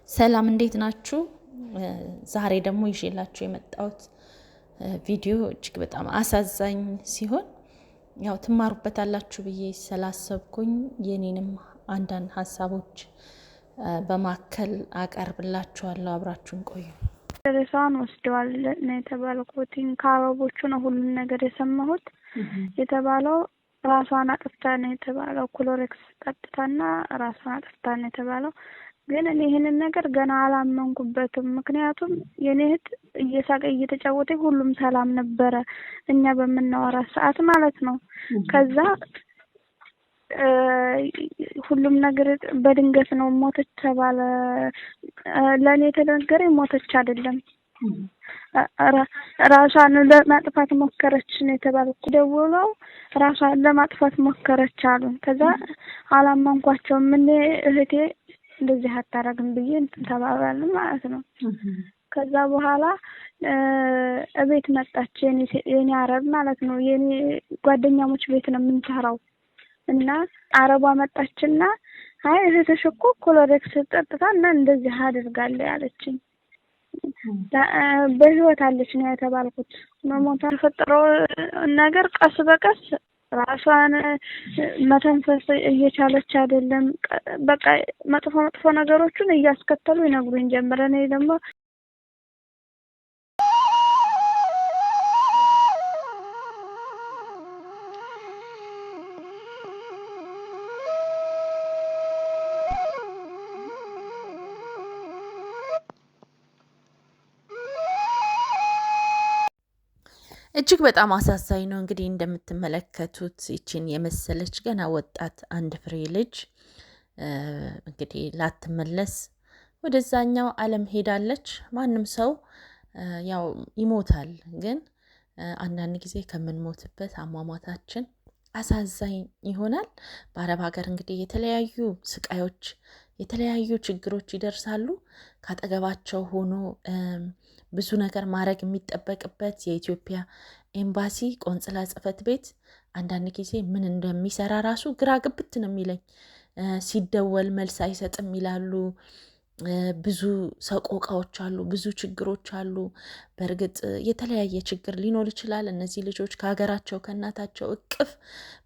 ሰላም እንዴት ናችሁ? ዛሬ ደግሞ ይዤላችሁ የመጣሁት ቪዲዮ እጅግ በጣም አሳዛኝ ሲሆን ያው ትማሩበታላችሁ ብዬ ስላሰብኩኝ የኔንም አንዳንድ ሀሳቦች በማከል አቀርብላችኋለሁ። አብራችሁን ቆዩ። ሬሳዋን ወስደዋል ነው የተባልኩት። ከአረቦቹ ነው ሁሉን ነገር የሰማሁት። የተባለው ራሷን አጥፍታ ነው የተባለው። ክሎሬክስ ጠጥታና ራሷን አጥፍታ ነው የተባለው። ግን እኔ ይህንን ነገር ገና አላመንኩበትም። ምክንያቱም የኔ እህት እየሳቀ እየተጫወተ ሁሉም ሰላም ነበረ፣ እኛ በምናወራ ሰዓት ማለት ነው። ከዛ ሁሉም ነገር በድንገት ነው ሞተች ተባለ። ለእኔ የተነገረኝ ሞተች አይደለም፣ ራሷን ለማጥፋት ሞከረች ነው የተባልኩ። ደውለው ራሷን ለማጥፋት ሞከረች አሉ። ከዛ አላመንኳቸውም። እኔ እህቴ እንደዚህ አታረግም ብዬ እንትን ተባባልን ማለት ነው። ከዛ በኋላ እቤት መጣች የኔ አረብ ማለት ነው። የኔ ጓደኛሞች ቤት ነው የምንሰራው እና አረቧ መጣችና አይ እህትሽ እኮ ክሎሬክስ ጠጥታ እና እንደዚህ አድርጋለች አለችኝ። በህይወት አለች ነው የተባልኩት። መሞቷ የተፈጠረው ነገር ቀስ በቀስ ራሷን መተንፈስ እየቻለች አይደለም። በቃ መጥፎ መጥፎ ነገሮችን እያስከተሉ ይነግሩኝ ጀመረ። እኔ ደግሞ እጅግ በጣም አሳዛኝ ነው። እንግዲህ እንደምትመለከቱት ይችን የመሰለች ገና ወጣት አንድ ፍሬ ልጅ እንግዲህ ላትመለስ ወደዛኛው ዓለም ሄዳለች። ማንም ሰው ያው ይሞታል፣ ግን አንዳንድ ጊዜ ከምንሞትበት አሟሟታችን አሳዛኝ ይሆናል። በአረብ ሀገር እንግዲህ የተለያዩ ስቃዮች፣ የተለያዩ ችግሮች ይደርሳሉ። ካጠገባቸው ሆኖ ብዙ ነገር ማድረግ የሚጠበቅበት የኢትዮጵያ ኤምባሲ ቆንጽላ ጽሕፈት ቤት አንዳንድ ጊዜ ምን እንደሚሰራ ራሱ ግራ ግብት ነው የሚለኝ። ሲደወል መልስ አይሰጥም ይላሉ። ብዙ ሰቆቃዎች አሉ፣ ብዙ ችግሮች አሉ። በእርግጥ የተለያየ ችግር ሊኖር ይችላል። እነዚህ ልጆች ከሀገራቸው ከእናታቸው እቅፍ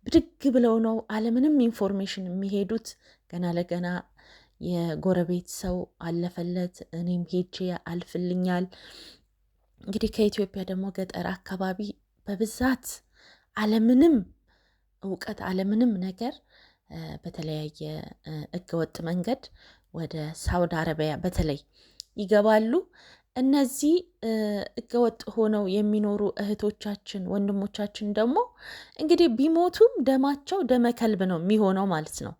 ብድግ ብለው ነው አለምንም information የሚሄዱት። ገና ለገና የጎረቤት ሰው አለፈለት፣ እኔም ሄጄ አልፍልኛል። እንግዲህ ከኢትዮጵያ ደግሞ ገጠር አካባቢ በብዛት አለምንም እውቀት አለምንም ነገር በተለያየ ሕገወጥ መንገድ ወደ ሳውዲ አረቢያ በተለይ ይገባሉ። እነዚህ ሕገወጥ ሆነው የሚኖሩ እህቶቻችን ወንድሞቻችን ደግሞ እንግዲህ ቢሞቱም ደማቸው ደመ ከልብ ነው የሚሆነው ማለት ነው።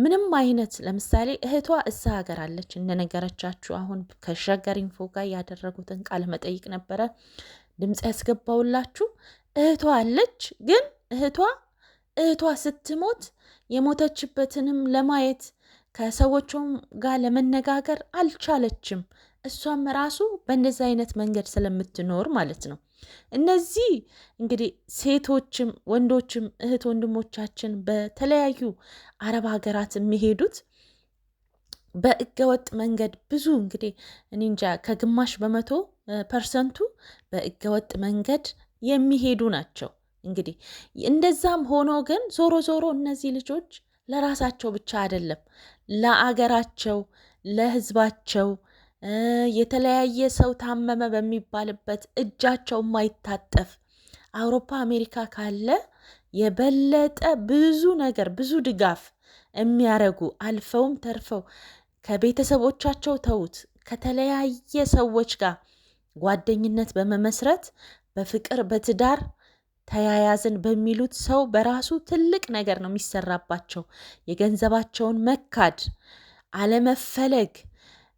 ምንም አይነት ለምሳሌ እህቷ እዛ ሀገር አለች እንደነገረቻችሁ፣ አሁን ከሸገር ኢንፎ ጋር ያደረጉትን ቃለ መጠይቅ ነበረ ድምፅ ያስገባውላችሁ። እህቷ አለች፣ ግን እህቷ ስትሞት የሞተችበትንም ለማየት ከሰዎቹም ጋር ለመነጋገር አልቻለችም። እሷም ራሱ በእንደዚህ አይነት መንገድ ስለምትኖር ማለት ነው። እነዚህ እንግዲህ ሴቶችም ወንዶችም እህት ወንድሞቻችን በተለያዩ አረብ ሀገራት የሚሄዱት በሕገወጥ መንገድ ብዙ እንግዲህ እኔ እንጃ ከግማሽ በመቶ ፐርሰንቱ በሕገወጥ መንገድ የሚሄዱ ናቸው። እንግዲህ እንደዛም ሆኖ ግን ዞሮ ዞሮ እነዚህ ልጆች ለራሳቸው ብቻ አይደለም፣ ለአገራቸው፣ ለሕዝባቸው የተለያየ ሰው ታመመ በሚባልበት እጃቸው የማይታጠፍ አውሮፓ አሜሪካ ካለ የበለጠ ብዙ ነገር ብዙ ድጋፍ የሚያረጉ አልፈውም ተርፈው ከቤተሰቦቻቸው ተዉት ከተለያየ ሰዎች ጋር ጓደኝነት በመመስረት በፍቅር በትዳር ተያያዝን በሚሉት ሰው በራሱ ትልቅ ነገር ነው የሚሰራባቸው። የገንዘባቸውን መካድ፣ አለመፈለግ፣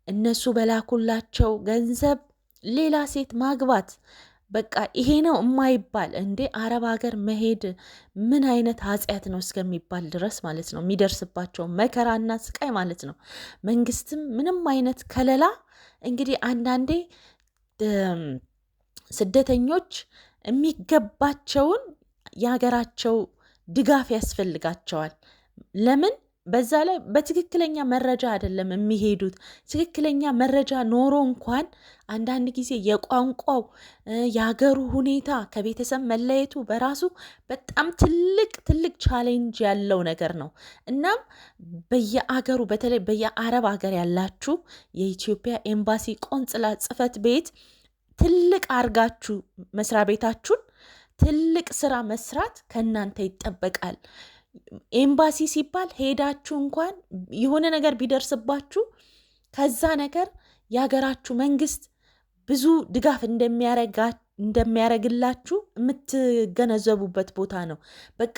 እነሱ በላኩላቸው ገንዘብ ሌላ ሴት ማግባት፣ በቃ ይሄ ነው የማይባል እንዴ አረብ ሀገር መሄድ ምን አይነት ኃጢአት ነው እስከሚባል ድረስ ማለት ነው የሚደርስባቸው መከራና ስቃይ ማለት ነው። መንግስትም ምንም አይነት ከለላ እንግዲህ አንዳንዴ ስደተኞች የሚገባቸውን የሀገራቸው ድጋፍ ያስፈልጋቸዋል። ለምን በዛ ላይ በትክክለኛ መረጃ አይደለም የሚሄዱት። ትክክለኛ መረጃ ኖሮ እንኳን አንዳንድ ጊዜ የቋንቋው፣ የሀገሩ ሁኔታ፣ ከቤተሰብ መለየቱ በራሱ በጣም ትልቅ ትልቅ challenge ያለው ነገር ነው። እናም በየአገሩ፣ በተለይ በየአረብ ሀገር ያላችሁ የኢትዮጵያ ኤምባሲ፣ ቆንጽላ ጽሕፈት ቤት ትልቅ አርጋችሁ መስሪያ ቤታችሁን ትልቅ ስራ መስራት ከእናንተ ይጠበቃል። ኤምባሲ ሲባል ሄዳችሁ እንኳን የሆነ ነገር ቢደርስባችሁ ከዛ ነገር የሀገራችሁ መንግስት ብዙ ድጋፍ እንደሚያረግላችሁ የምትገነዘቡበት ቦታ ነው። በቃ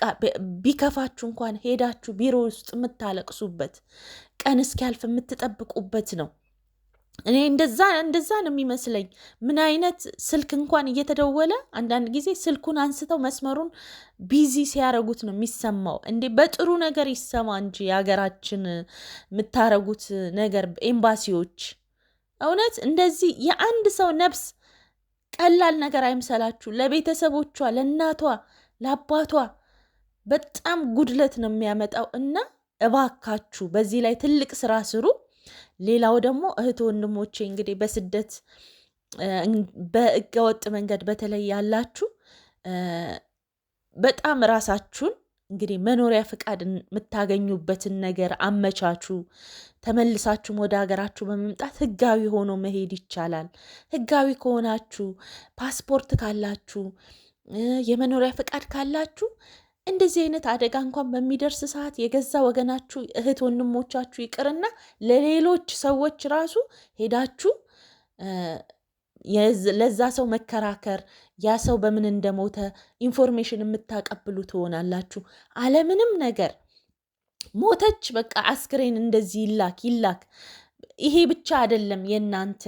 ቢከፋችሁ እንኳን ሄዳችሁ ቢሮ ውስጥ የምታለቅሱበት፣ ቀን እስኪያልፍ የምትጠብቁበት ነው። እኔ እንደዛ እንደዛ ነው የሚመስለኝ። ምን አይነት ስልክ እንኳን እየተደወለ አንዳንድ ጊዜ ስልኩን አንስተው መስመሩን busy ሲያረጉት ነው የሚሰማው። እንዴ፣ በጥሩ ነገር ይሰማ እንጂ የሀገራችን የምታረጉት ነገር ኤምባሲዎች፣ እውነት እንደዚህ የአንድ ሰው ነፍስ ቀላል ነገር አይምሰላችሁ። ለቤተሰቦቿ፣ ለእናቷ፣ ለአባቷ በጣም ጉድለት ነው የሚያመጣው እና እባካችሁ በዚህ ላይ ትልቅ ስራ ስሩ። ሌላው ደግሞ እህት ወንድሞቼ፣ እንግዲህ በስደት በህገወጥ መንገድ በተለይ ያላችሁ በጣም ራሳችሁን እንግዲህ መኖሪያ ፍቃድ የምታገኙበትን ነገር አመቻቹ። ተመልሳችሁም ወደ ሀገራችሁ በመምጣት ህጋዊ ሆኖ መሄድ ይቻላል። ህጋዊ ከሆናችሁ፣ ፓስፖርት ካላችሁ፣ የመኖሪያ ፍቃድ ካላችሁ እንደዚህ አይነት አደጋ እንኳን በሚደርስ ሰዓት የገዛ ወገናችሁ እህት ወንድሞቻችሁ ይቅርና ለሌሎች ሰዎች ራሱ ሄዳችሁ ለዛ ሰው መከራከር፣ ያ ሰው በምን እንደሞተ information የምታቀብሉ ትሆናላችሁ። አለምንም ነገር ሞተች፣ በቃ አስክሬን እንደዚህ ይላክ ይላክ። ይሄ ብቻ አይደለም፣ የእናንተ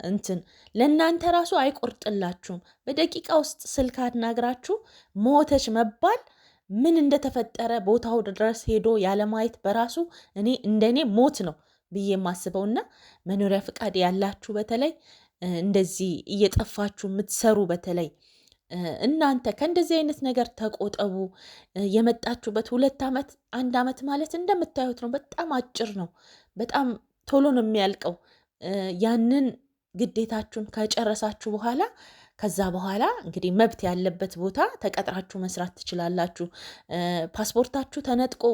እንትን ለእናንተ ራሱ አይቆርጥላችሁም። በደቂቃ ውስጥ ስልክ አናግራችሁ ሞተች መባል፣ ምን እንደተፈጠረ ቦታው ድረስ ሄዶ ያለማየት በራሱ እኔ እንደኔ ሞት ነው ብዬ የማስበው። እና መኖሪያ ፍቃድ ያላችሁ፣ በተለይ እንደዚህ እየጠፋችሁ የምትሰሩ፣ በተለይ እናንተ ከእንደዚህ አይነት ነገር ተቆጠቡ። የመጣችሁበት 2 ዓመት፣ 1 ዓመት ማለት እንደምታዩት ነው። በጣም አጭር ነው። በጣም ቶሎ ነው የሚያልቀው። ያንን ግዴታችሁን ከጨረሳችሁ በኋላ፣ ከዛ በኋላ እንግዲህ መብት ያለበት ቦታ ተቀጥራችሁ መስራት ትችላላችሁ። ፓስፖርታችሁ ተነጥቆ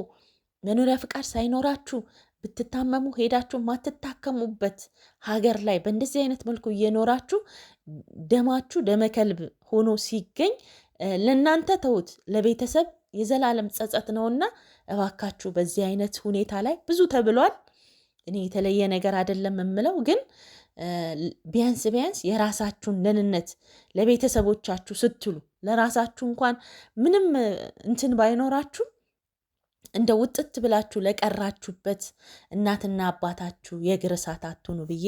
መኖሪያ ፍቃድ ሳይኖራችሁ ብትታመሙ ሄዳችሁ ማትታከሙበት ሀገር ላይ በእንደዚህ አይነት መልኩ እየኖራችሁ ደማችሁ ደመከልብ ሆኖ ሲገኝ ለእናንተ ተውት፣ ለቤተሰብ የዘላለም ጸጸት ነውና እባካችሁ በዚህ አይነት ሁኔታ ላይ ብዙ ተብሏል። እኔ የተለየ ነገር አይደለም የምለው፣ ግን ቢያንስ ቢያንስ የራሳችሁን ደህንነት ለቤተሰቦቻችሁ ስትሉ፣ ለራሳችሁ እንኳን ምንም እንትን ባይኖራችሁ፣ እንደ ውጥት ብላችሁ ለቀራችሁበት እናትና አባታችሁ የእግር እሳት አትሁኑ ብዬ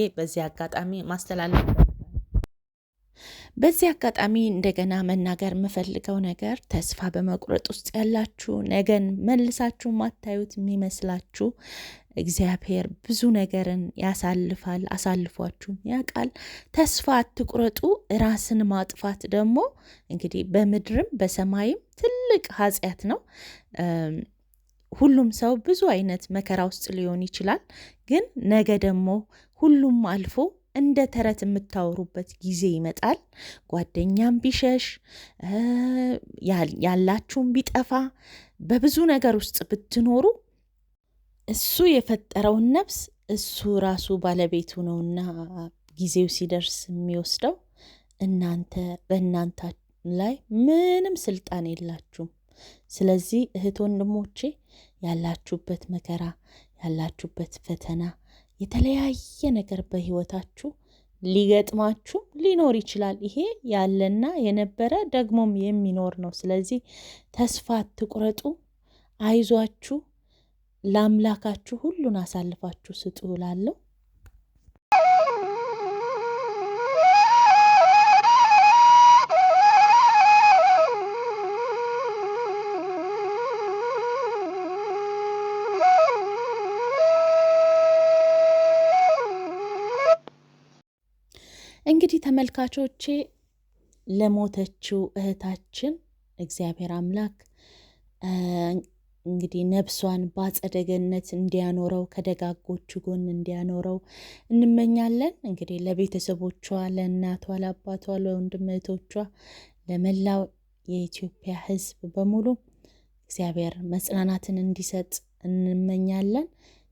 በዚህ አጋጣሚ እንደገና መናገር የምፈልገው ነገር፣ ተስፋ በመቁረጥ ውስጥ ያላችሁ፣ ነገን መልሳችሁ ማታዩት የሚመስላችሁ፣ እግዚአብሔር ብዙ ነገርን ያሳልፋል፣ አሳልፏችሁም ያውቃል። ተስፋ አትቁረጡ። ራስን ማጥፋት ደግሞ እንግዲህ በምድርም በሰማይም ትልቅ ኃጢአት ነው። ሁሉም ሰው ብዙ አይነት መከራ ውስጥ ሊሆን ይችላል። ግን ነገ ደግሞ ሁሉም አልፎ እንደ ተረት የምታወሩበት ጊዜ ይመጣል። ጓደኛም ቢሸሽ፣ ያላችሁም ቢጠፋ፣ በብዙ ነገር ውስጥ ብትኖሩ እሱ የፈጠረውን ነፍስ እሱ ራሱ ባለቤቱ ነውና ጊዜው ሲደርስ የሚወስደው፣ እናንተ በእናንተ ላይ ምንም ስልጣን የላችሁም። ስለዚህ እህት ወንድሞቼ፣ ያላችሁበት መከራ፣ ያላችሁበት ፈተና፣ የተለያየ ነገር በህይወታችሁ ሊገጥማችሁ ሊኖር ይችላል። ይሄ ያለና የነበረ ደግሞም የሚኖር ነው። ስለዚህ ተስፋ አትቁረጡ፣ አይዟችሁ፣ ለአምላካችሁ ሁሉን አሳልፋችሁ ስጡ እላለሁ። እንግዲህ ተመልካቾቼ፣ ለሞተችው እህታችን እግዚአብሔር አምላክ እንግዲህ ነፍሷን በአጸደ ገነት እንዲያኖረው ከደጋጎቹ ጎን እንዲያኖረው እንመኛለን። እንግዲህ ለቤተሰቦቿ፣ ለእናቷ፣ ለአባቷ፣ ለወንድም እህቶቿ፣ ለመላው የኢትዮጵያ ሕዝብ በሙሉ እግዚአብሔር መጽናናትን እንዲሰጥ እንመኛለን።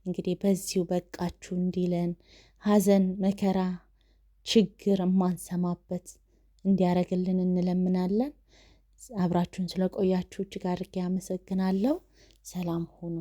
እንግዲህ በዚሁ በቃችሁ እንዲለን ሐዘን፣ መከራ፣ ችግር የማንሰማበት እንዲያደርግልን እንለምናለን። አብራችሁን ስለቆያችሁ እጅግ አድርጌ አመሰግናለሁ። ሰላም ሁኑ።